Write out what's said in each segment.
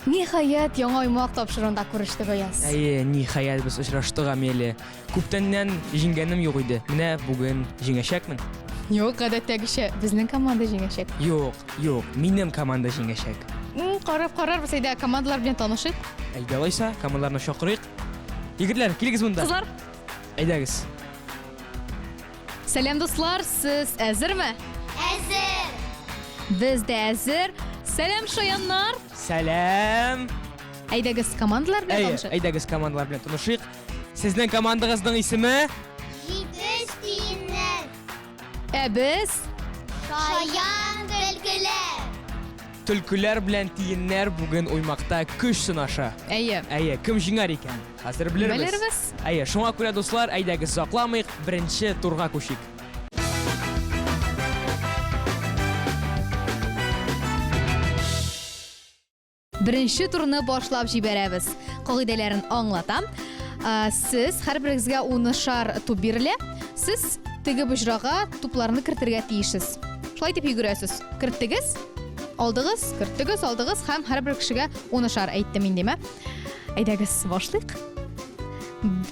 Ниһаять, яңа уймак тапшыруында күрештек, Аяз. Әйе, ниһаять без очраштык, Амелия. Күптәннән җиңгәнем юк иде. Менә бүген җиңәчәкмен. Юк, гадәттәгечә, безнең команда җиңәчәк. Юк, юк, минем команда җиңәчәк. Карап карарбыз, әйдә, командалар белән танышыйк. Әйдә алайса, командаларны чакырыйк. Егетләр, килегез монда. Кызлар. Әйдәгез. Сәлам, дуслар, сез әзерме? Әзер! Без дә әзер. Сәлам, шаяннар! Сәлам! Әйдәгез, командалар белән Әйе, танышыйк. әйдәгез командалар белән танышыйк. Сезнең командагызның исеме? Җитез тиеннәр! Ә без Шаян төлкеләр! Төлкеләр белән тиеннәр бүген уймакта көч сынаша. Әйе. Әйе, кем җиңәр икән? Хәзер белербез. Белербез. Әйе, шуңа күрә, дуслар, әйдәгез озакламыйк, беренче турга күчик. Беренче турны башлап җибәрәбез. Кагыйдәләрен аңлатам. Сез һәрберегезгә унышар туп бирелә. Сез теге боҗрага тупларны кертергә тиешсез. Шулай итеп йөгерәсез. Керттегез, алдыгыз, керттегез, алдыгыз һәм һәрбер кешегә унышар әйттем инде, мә. Әйдәгез, башлыйк.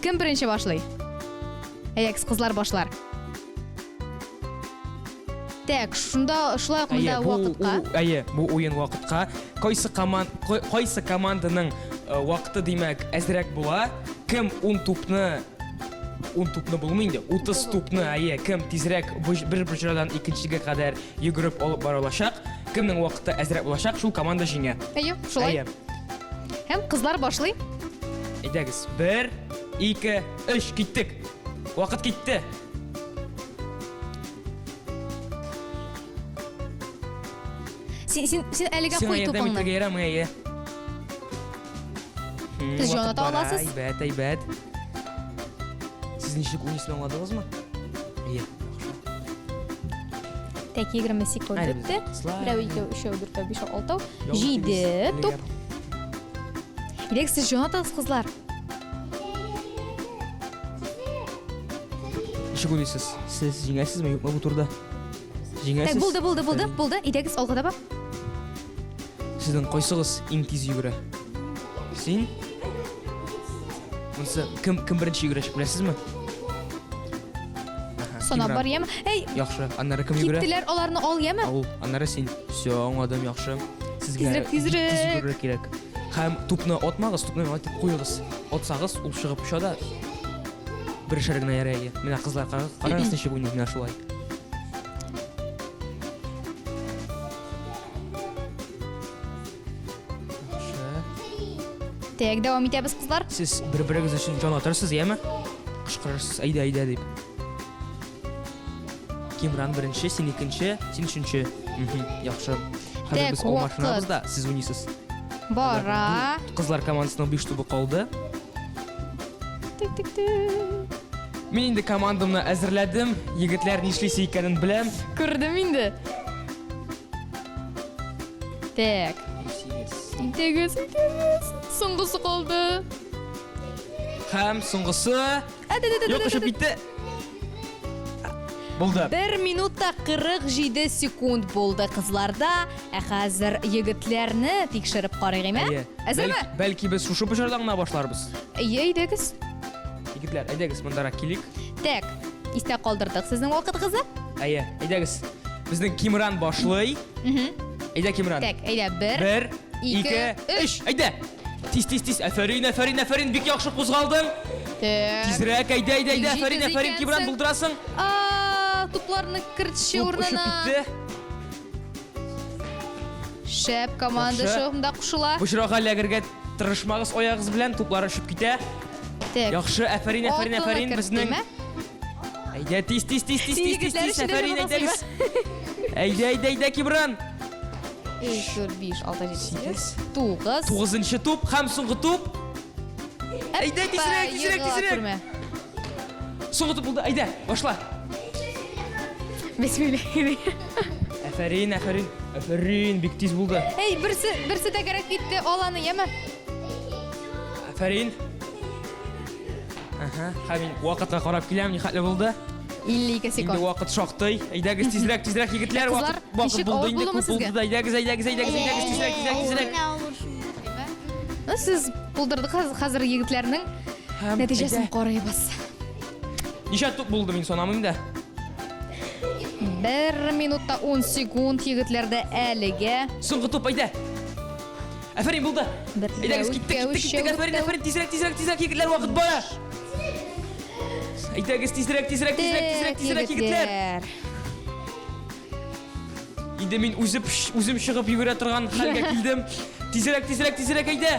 Кем беренче башлый? Әйдәгез, кызлар башлар. Так, шунда шулай ук монда вакытка. Әйе, бу уен вакытка. Кайсы команд кайсы команданың э, вакыты димәк әзрәк була? Кем 10 тупны 10 тупны булмый инде, 30 тупны, әйе, кем тизрәк бер боҗрадан икенчегә кадәр йөгереп алып бара алачак, кемнең вакыты әзрәк булачак, шул команда җиңә. Әйе, шулай. Әйе. Һәм кызлар башлый. Әйдәгез, 1, 2, 3, киттек. Вакыт китте. Син, син, син әлегә Сиңа куй ярдәм тупыңны. итәргә ярамый, әйе. Сез Вакыт җаната бара, аласыз. Әйбәт, әйбәт. Сез ничек уйныйсыз аңладыгызмы? Әйе. Так, 20 секунд Әле үтте. безнең кызлар. Берәү, икәү, өчәү, дүртәү, бишәү, алтау, Ял җиде итегез, туп. әлегә. Әйдәгез, сез җанатыгыз, кызлар. Ничек уйлыйсыз? Сез җиңәсезме, юкмы бу турда? Җиңәсез? Так, булды, булды, булды, булды. Әйдәгез, алга таба. Сезнең кайсыгыз иң тиз йөгерә? Син? Монысы кем кем беренче йөгерәчәк беләсезме? Санап бар, яме. Әй, Яхшы. Аннары кем йөгерә? Киттеләр, аларны ал, яме. Ул, аннары син. Все, аңладым, яхшы. Сезгә Тизрәк, тизрәк. тиз йөгерергә кирәк. Һәм тупны атмагыз, тупны миңа итеп куегыз. Атсагыз, ул чыгып оча да берешәр генә ярый. Менә кызлар карагыз, карагыз ничек уйный менә шулай. Яхшы. Так, дәвам итәбез, кызлар. Сез бер-берегез өчен җан атырсыз, яме? Кычкырырсыз, әйдә, әйдә дип. Кимран беренче, син икенче, син өченче. Яхшы. Хәзер без алмашынабыз да, сез уйныйсыз. Бара. Кызлар командасының 5 тубы калды. Тик тик тик. Мин инде командамны әзерләдем. Егетләр нишлисе икәнен беләм. Күрдем инде. Так. Итегез, итегез. Соңгысы калды. Һәм соңгысы. Юк, очып китте. Булды. 1 минутта 47 секунд булды кызларда. Ә хәзер егетләрне тикшереп карыйк, име? Әйе. Әзерме? Бәлки без шушы боҗрадан гына башларбыз. Әйе, әйдәгез. Егетләр, әйдәгез мондарак килик. Так, истә калдырдык сезнең вакытыгызны. Әйе, әйдәгез. Безнең Кимран башлый. Әйдә, Кимран. Так, әйдә, бер, Бер, ике, ике, өч. Әйдә. Тиз, тиз, тиз. Афәрин, афәрин, афәрин. Бик яхшы кузгалдың. Так. Тизрәк, әйдә, әйдә, әйдә. Бик Афәрин, җитез афәрин, Кимран, икәнсең. булдырасың. А, тупларны кертче Туп очып урынына. китте. Шәп команда Яхшы. шоумда кушыла. Боҗрага эләгергә тырышмагыз аягыз белән, туплар очып китә. Так. Яхшы, афәрин, афәрин, Алтыны афәрин. Безнең керттеме? Әйдә, тиз, тиз, тиз, тиз, Син тиз, тиз, егетләр тиз, өчен дә афәрин, җанатасың, әйдәгез. Әйдә, әйдә, әйдә, Кимран. 3, 4, 5, 6, 7, 8, 9. Тугызынчы туп һәм соңгы туп. Әйдә, тизрәк, тизрәк, тизрәк. Соңгы туп булды, әйдә, башла. Бисмилла. Афәрин, афәрин, афәрин, бик тиз булды. Әй, берсе, берсе тәгәрәп китте, ал аны, яме. Афәрин. Аһа, һәм мин вакытка карап киләм, нихәтле булды? 52 секунд. Инде вакыт шактый. Әйдәгез тизрәк, тизрәк, егетләр, Кызлар, вакыт, вакыт ничек булды авыр инде, булдымы күп булды сезгә? да. Әйдәгез, әйдәгез, әйдәгез, әйдәгез, тизрәк, тизрәк, тизрәк. Ну, сез булдырдык хәзер егетләрнең нәтиҗәсен карыйбыз. Ничә туп булды, мин санамыйм да. 1 минутта 10 секунд егетләрдә әлегә. Соңгы туп, әйдә. Әфәрин, булды. Әйдәгез, киттек, киттек, киттек. Әфәрин, әфәрин, тизрәк, тизрәк, тизрәк, егетләр, вакыт бара. Әйдәгез, тизрәк, тизрәк, тизрәк, тизрәк, тизрәк, егетләр. Инде мин үзем, үзем чыгып йөгерә торган хәлгә килдем. Тизрәк, тизрәк, тизрәк, әйдә.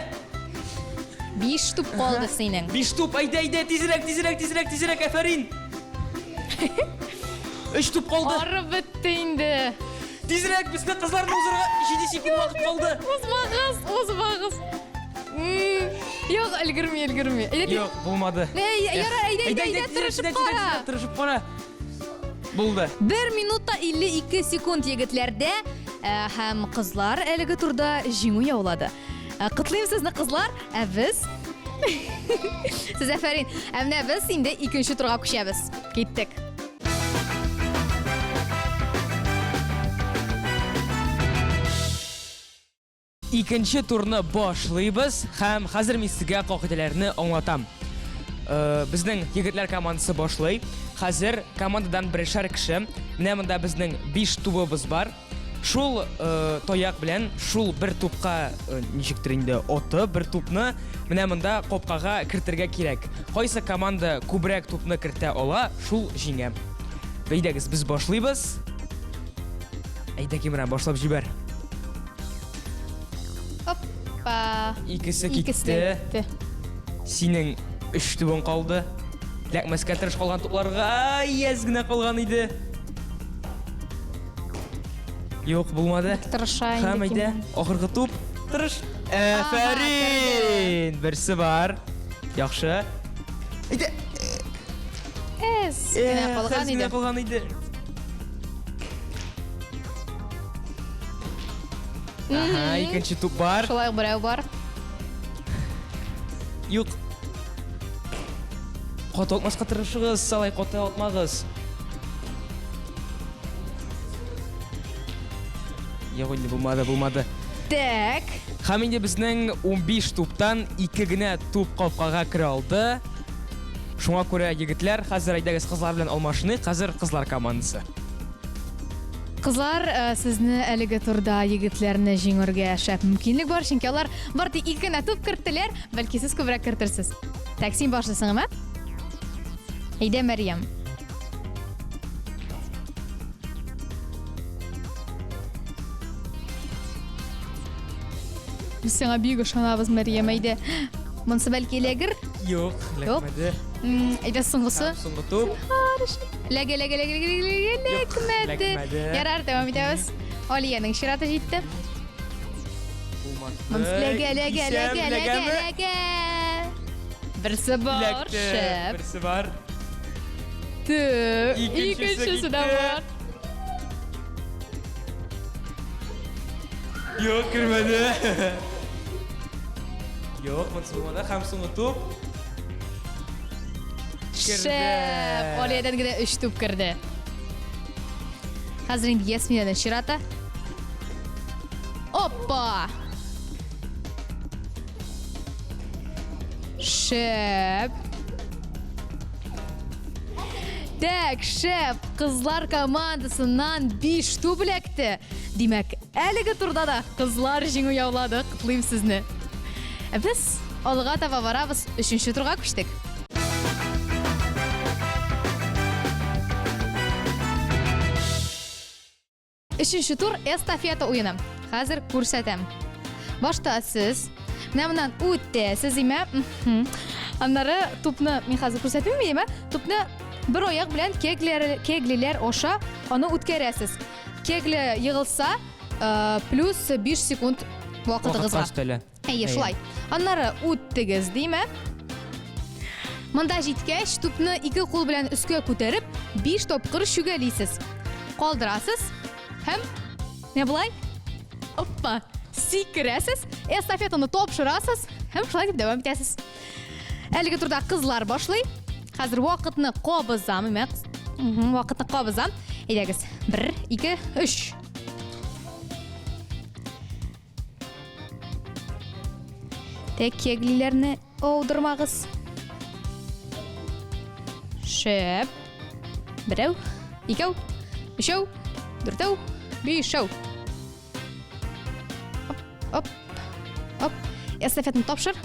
Биш туп калды синең. Биш туп, әйдә, әйдә, тизрәк, тизрәк, тизрәк, тизрәк, әфәрин. Өч туп калды. Арып бетте инде. Тизрәк, безне кызларны узырга 7 секунд вакыт калды. Узмагыз, узмагыз. Юк, өлгерми, өлгерми. Юк, булмады. Ярар, әйдә, әйдә, әйдә, тырышып кара. Тырышып кара. Булды. 1 минутта 52 секунд егетләрдә э, һәм кызлар әлеге турда җиңү яулады. Э, котлыйм сезне, кызлар, ә без Сез әфәрин. Ә менә без инде икенче турга күчәбез. Киттек. Икенче турны башлыйбыз һәм хәзер мин сезгә кагыйдәләрне аңлатам. Э, безнең егетләр командасы башлый. Хәзер командадан берешәр кеше. Менә монда безнең 5 тубыбыз бар. Шул э, таяк белән шул бер тупка э, ничектер инде отып, бер тупны менә монда капкага кертергә кирәк. Кайсы команда күбрәк тупны кертә ала, шул җиңә. Әйдәгез, без башлыйбыз. Әйдә, Кимран, башлап җибәр. Оппа. Икесе китте. китте. Синең өч тубың калды. Ләкмәскә тырыш калган тупларга әз генә калган иде. Юк, булмады. Тырыша инде. Һәм әйдә, ахыргы туп. Тырыш. Әфәрин! Берсе бар. Яхшы. Әйдә. Әз генә калган иде. Калган иде. Ага, икенче туп бар. Шулай ук берәү бар. Юк. Каты атмаска тырышыгыз, алай каты атмагыз. Юк инде булмады, булмады. Так. Һәм инде безнең 15 туптан 2 генә туп капкага керә алды. Шуңа күрә егетләр, хәзер әйдәгез кызлар белән алмашыныйк, хәзер кызлар командасы. Кызлар, э, сезне әлеге турда егетләрне җиңергә шәп мөмкинлек бар, чөнки алар бар тик ике генә туп керттеләр, бәлки сез күбрәк кертерсез. Так, син башлыйсыңмы? Әйдә, Мәрьям. Без сиңа бик ышанабыз, Мәрьям, әйдә. Монысы бәлки эләгер? Юк, эләкмәде. Әйдә соңгысы. Соңгы туп. Ләгә, ләгә, ләгә, ләгә, ләгә, эләкмәде. Ярар, дәвам итәбез. Алиянең чираты җитте. Монысы ләгә, ләгә, ләгә, ләгә, ләгә. Берсе бар, шәп. Берсе бар. Тө, икенчесе дә бар. Юк, кермәде. Юк, монысы булмады. Һәм соңгы туп. Керде. Шәп! Алиядән генә өч туп керде. Хәзер инде Ясминаның чираты. Опа! Шәп! Так, шәп! Кызлар командасыннан 5 туп эләкте. Димәк, әлеге турда да кызлар җиңү яулады. Котлыйм сезне. Ә без алга таба барабыз, өченче турга күчтек. Өченче тур эстафета уены. Хәзер күрсәтәм. Башта сез менә моннан үтәсез, имә. Аннары тупны мин хәзер күрсәтмим, имә. Тупны бер аяк белән кеглер, кеглиләр аша аны үткәрәсез. Кегли егылса, э, плюс 5 секунд вакытыгызга. Вакытка өстәлә. Әйе, шулай. Аннары үттегез, димә. Монда җиткәч, тупны ике кул белән өскә күтәреп, 5 тапкыр чүгәлисез. Калдырасыз һәм менә болай оппа, сикерәсез, эстафетаны тапшырасыз һәм шулай дип дәвам итәсез. Әлеге турда кызлар башлый. Хәзер вакытны кабызам, имә. Вакытны кабызам. Әйдәгез. 1, 2, 3. Тәк кеглиләрне аудырмагыз. Шәп. Берәү, икәү, өчәү, дүртәү, бишәү. Оп, оп, оп. Эстафетаны тапшыр.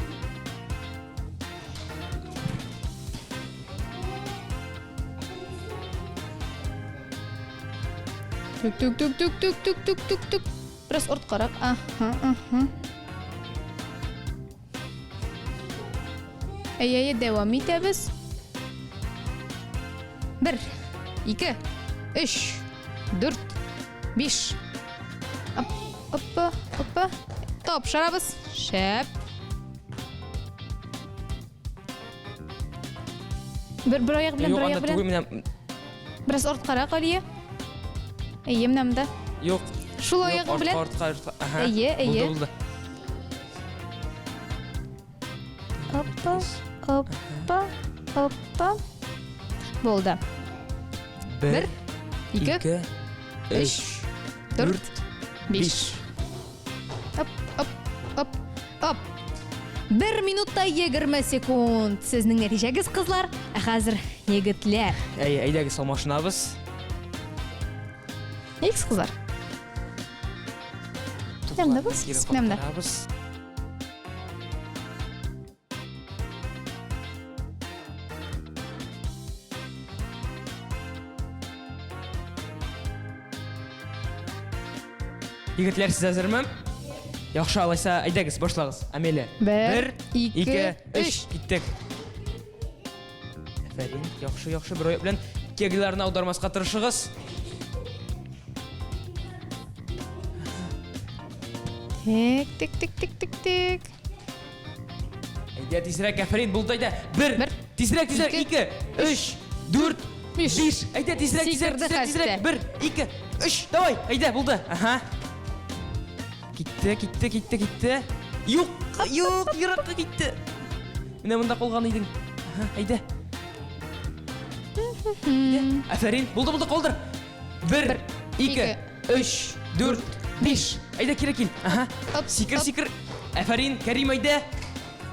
Түк, түк, түк, түк, түк, түк, түк, түк, түк. Бераз орткарак. Аһа, аһа. Әйе, әйе, дәвам итәбез. Бер, ике, өч, дүрт, биш. Оп, опа, опа. Тапшырабыз. Шәп. Бер, бер аяк белән, Юк, бер аяк анда белән. түгел, менә Бераз арткарак, Алия. Әйе, менә монда. Юк. Шул Юк, аягың белән. Артка, артка, артка. Аһа. Әйе, әйе. Булды, булды. Опа, опа, опа. Булды. Бер, ике, ике, өч, өч, дүрт, биш. Оп, оп, оп, оп. Бер минутта 20 секунд. Сезнең нәтиҗәгез, кызлар. Ә хәзер егетләр. Әй, әйдәгез алмашынабыз. Икс кызлар. Менә без, менә. Егетләр, сез әзерме? Яхшы, алайса, әйдәгез, башлагыз. Амелия. Бер, ике, өч. Киттек. Афәрин, яхшы, яхшы, бер аяк белән кегләрне аудармаска тырышыгыз. Тик, тик, тик, тик, тик, тик. Әйдә, тизрәк, афәрин, булды, әйдә. Бер, Бер, тизрәк, тизрәк, ике, ике, өч, дүрт, биш. биш. Әйдә, тизрәк, тизрәк, Сикерде тизрәк, тизрәк. хәтта. Бер, ике, өч, давай, әйдә, булды. Аһа. Китте, китте, китте, китте. Юк, юк, еракка китте. Менә монда калган идең. Аһа, әйдә. Әйдә. Афәрин, булды, булды, калдыр. Бер, ике, өч, дүрт, биш. Әйдә, кире кил. Аһа. Оп, Сикер, оп. сикер. Афәрин, Кәрим, әйдә.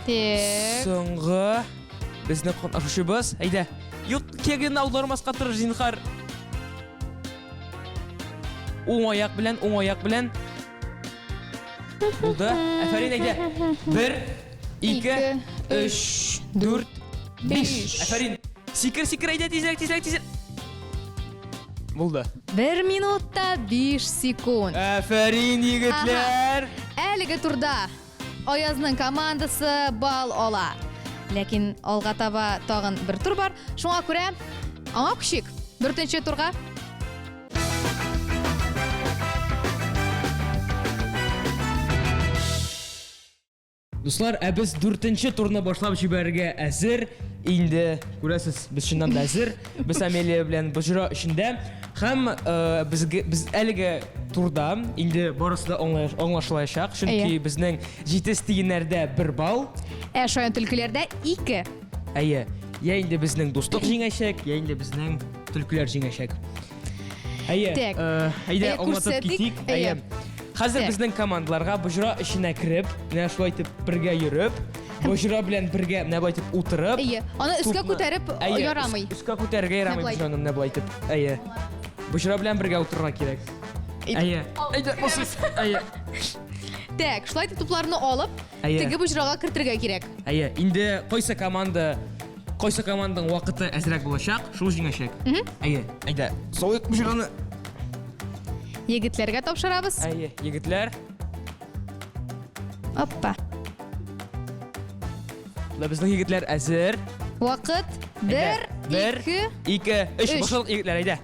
Так. Соңгы безнең катнашучыбыз. Әйдә. Юк, кегенне аудармаска тырыш, зинһар. Уң аяк белән, уң аяк белән. Булды. Афәрин, әйдә. Бер, ике, өч, дүрт, биш. Афәрин. Сикер, сикер, әйдә, тизрәк, тизрәк, тизрәк. Булды. Бер минутта 5 секунд. Афәрин, егетләр. Әлеге турда Аязның командасы балл ала. Ләкин алга таба тагын бер тур бар. Шуңа күрә аңа күчик. Дүртенче турга. Дуслар, ә без дүртенче турны башлап җибәрергә әзер. Инде күрәсез, без чыннан да әзер. Без Амелия белән боҗра эчендә. Һәм э, безгә без әлеге турда инде барысы да аңлашылачак, чөнки безнең җитез тиеннәрдә бер балл. Ә шаян төлкеләрдә ике. Әйе, я инде безнең дуслык җиңәчәк, я инде безнең төлкеләр җиңәчәк. Әйе, Так. э, әйдә Әйе, аңлатып күрсәтик. китик. Әйе. Әйе. Хәзер Так. безнең командаларга боҗра эченә кереп, менә шулай итеп бергә йөреп, боҗра белән бергә менә болай итеп утырып, Әйе. Аны өскә тупны- күтәреп Әйе, ярамый. Өскә күтәрергә ярамый Менә болай. боҗраны менә болай итеп. Әйе. Боҗра белән бергә утырырга кирәк. Әйе. Әйдә, басыйк. Әйе. Так, шулай итеп тупларны алып, Әйе. теге боҗрага кертергә кирәк. Әйе, инде кайсы команда кайсы команданың вакыты әзрәк булачак, шул җиңәчәк. Әйе, әйдә. Салыйк боҗраны. Егетләргә тапшырабыз. Әйе, егетләр. Оппа. Менә безнең егетләр әзер. Вакыт бер, Бер, ике, ике, өч. өч. Башладык, егетләр, әйдә.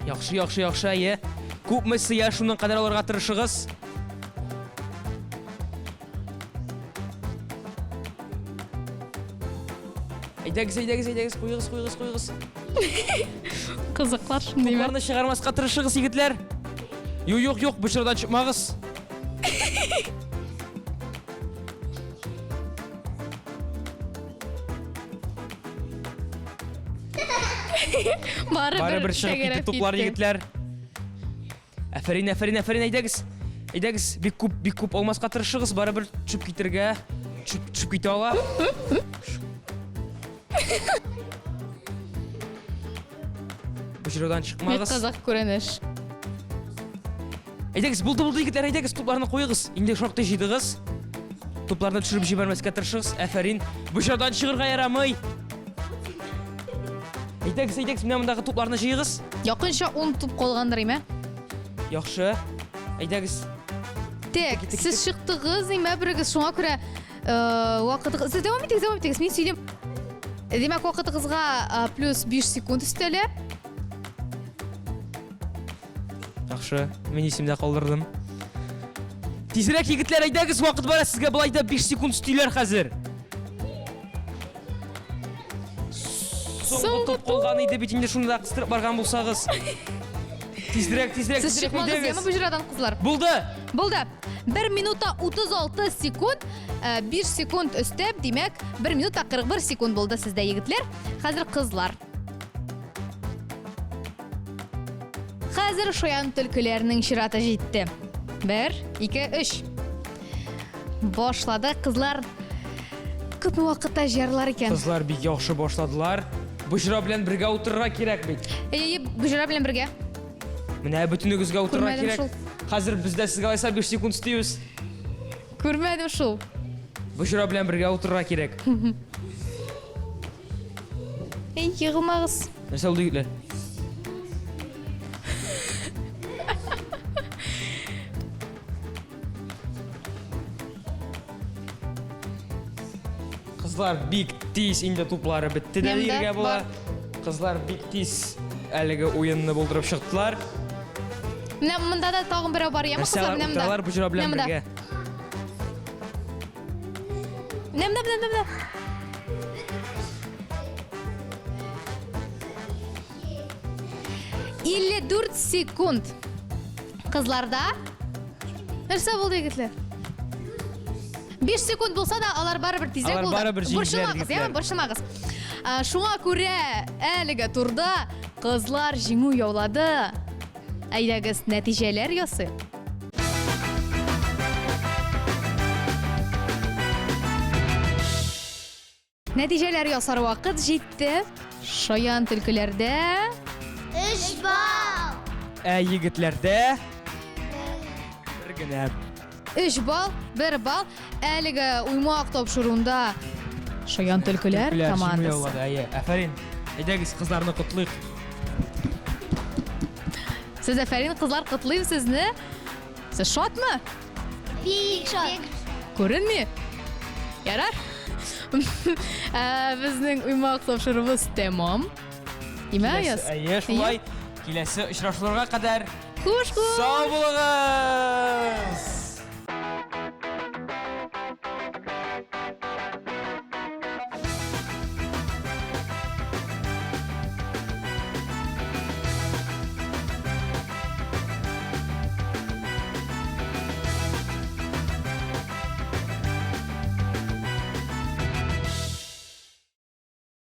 Яхшы, яхшы, яхшы, әйе. Күпме сыя, шуның кадәр алырга тырышыгыз. Әйдәгез, әйдәгез, әйдәгез, куегыз, куегыз, куегыз. Кызыклар шундый. Тупларны чыгармаска тырышыгыз, егетләр. Юк, юк, юк, бу чордан чыкмагыз. Барыбер Барыбер чыгып китте туплар, егетләр. Афәрин, афәрин, афәрин, әйдәгез. Әйдәгез, бик күп, бик күп алмаска тырышыгыз, барыбер төшеп китергә, төшеп, төшеп китә ала. Боҗрадан Бик чыкмагыз. кызык күренеш. Әйдәгез, булды, булды, егетләр, әйдәгез, тупларны куегыз. Инде шактый җыйдыгыз. Тупларны төшереп җибәрмәскә тырышыгыз. Афәрин. Боҗрадан чыгырга ярамый. Әйдәгез, әйдәгез, менә мондагы тупларны җыегыз. Якынча 10 туп калгандыр, име? Яхшы. Әйдәгез. Тек, сез чыктыгыз, име, берегез шуңа күрә э, вакытыгыз... Сез дәвам итегез, дәвам итегез, мин сөйлим. Димәк, вакытыгызга э, плюс 5 секунд өстәлә. Яхшы, мин исемдә калдырдым. Тизрәк, егетләр, әйдәгез, вакыт бара, сезгә болай да 5 секунд өстиләр хәзер. Соңгы туп калган иде бит инде шуны да кыстырып барган булсагыз. Тизрәк, тизрәк, Сез тизрәк чыкмагыз, әйдәгез. яме боҗрадан, кызлар. Булды. Булды. 1 минута 36 секунд, 5 секунд өстәп, димәк, 1 минута 41 секунд булды сездә, егетләр. Хәзер кызлар. Хәзер шаян төлкеләрнең чираты җитте. 1, 2, 3. Башлады кызлар. Күпме вакытта җыярлар икән? Кызлар бик яхшы башладылар. Боҗра белән бергә утырырга кирәк бит. Әйе, боҗра белән бергә. Менә бөтенегезгә утырырга Күрмәдем кирәк. шул. Хәзер без дә сезгә алайса 5 секунд өстибез. Күрмәдем шул. Боҗра белән бергә утырырга кирәк. Эй, егылмагыз. Нәрсә булды, егетләр? Кызлар бик тиз инде туплары бетте дә Миндә дияргә була. Кызлар бик тиз әлеге уенны булдырып чыктылар. Менә монда да тагын берәү бар, яме Нәрсә кызлар, алар менә монда. утыралар боҗра белән Менә монда. бергә. Менә монда, менә монда, менә. 54 секунд. Кызларда нәрсә булды, егетләр? 5 секунд булса да, алар барыбер тизрәк Алар булды. барыбер җиңделәр, Борчылмагыз, егетләр. яме, борчылмагыз. А, Шуңа күрә әлеге турда кызлар җиңү яулады. Әйдәгез, нәтиҗәләр ясыйк. Нәтиҗәләр ясар вакыт җитте. Шаян төлкеләрдә 3 балл. Ә егетләрдә бер генә. 3 балл, 1 балл. Әлеге уймак тапшыруында Шаян төлкеләр Төлкеләр җиңү командасы. яулады, әйе. Афәрин. Әйдәгез, кызларны котлыйк. Сез афәрин, кызлар, котлыйм сезне. Сез шатмы? Бик шат. Күренми? Ярар. Ә, Безнең уймак тапшыруыбыз тәмам. Имә, Аяз? Әйе, шулай. Киләсе очрашуларга кадәр Хуш, хуш. сау булыгыз!